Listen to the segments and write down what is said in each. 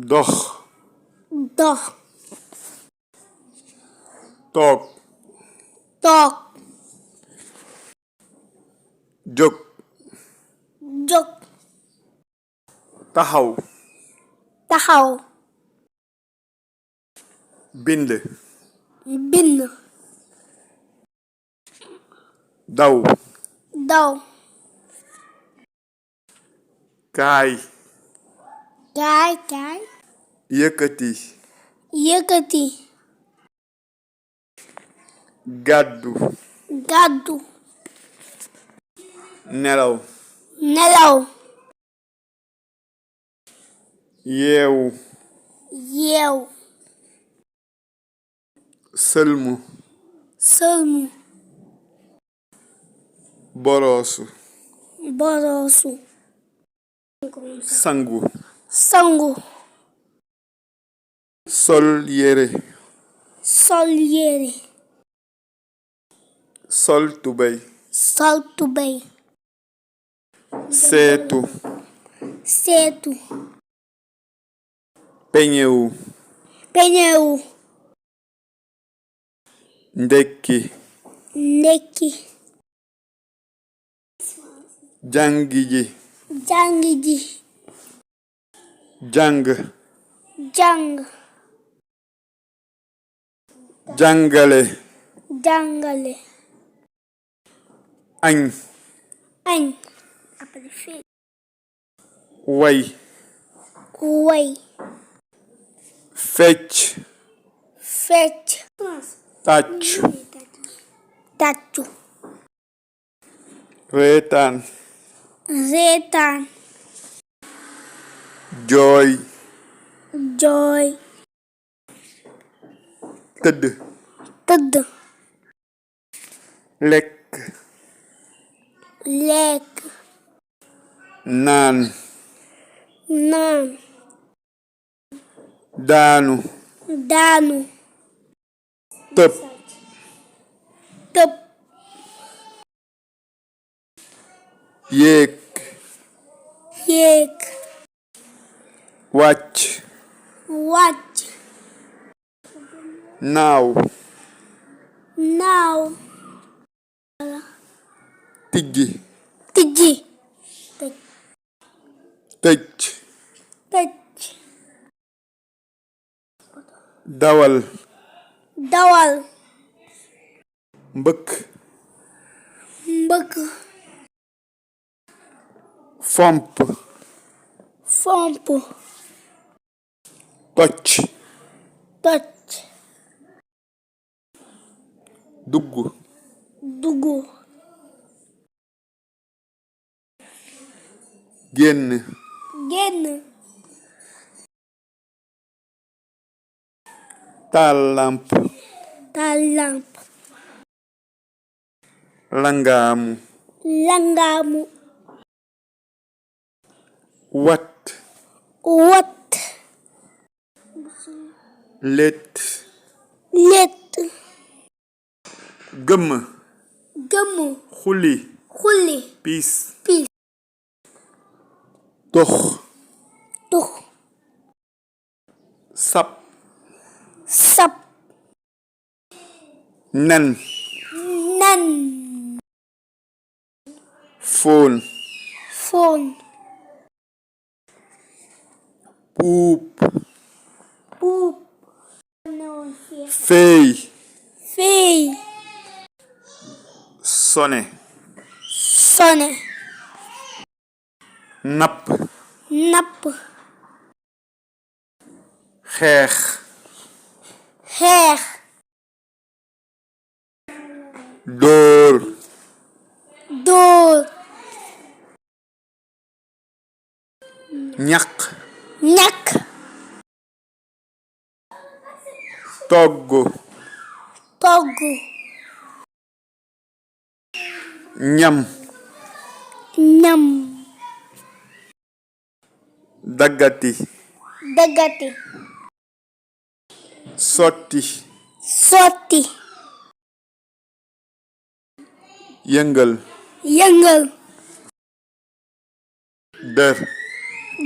dox dox toog toog jóg jóg taxaw taxaw bind bind daw daw kaay kaay yëkkati yëkkati gàddu gàddu nelaw nelaw yeewu yeew sëlmu sëlmu boroosu boroosu sangu sangu sol yére sol yére sol tubéy sol tubéy seetu seetu peñewu peñewu ndekki ndekki jàngi ji jàngi ji jàng jàng jàngale jàngale añ añ way way fecc fecc tàccu tàccu reetaan reetaan jooy jooy tëdd tëdd lekk lekk naan naan daanu daanu tëb tëb yéeg yéeg wàcc wàcc naaw naaw tijji tijji tëj tëj tëj dawal dawal mbëkk mbëkk fomp fomp tocc toj dugg dugg génn génn taal làmp taal lamp langaamu langaamu wat wat lét létt gëmm gëmm xulli xulli piis piis dox tux sap sap nen nen fóon foon puub puub féey féey sone sone napp napp xeex xeex dóor dóor ñaq ñàkk togg togg ñam ñam daggati daggati sotti sotti yëngal yëngal dër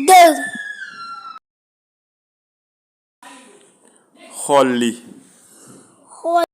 dër xolli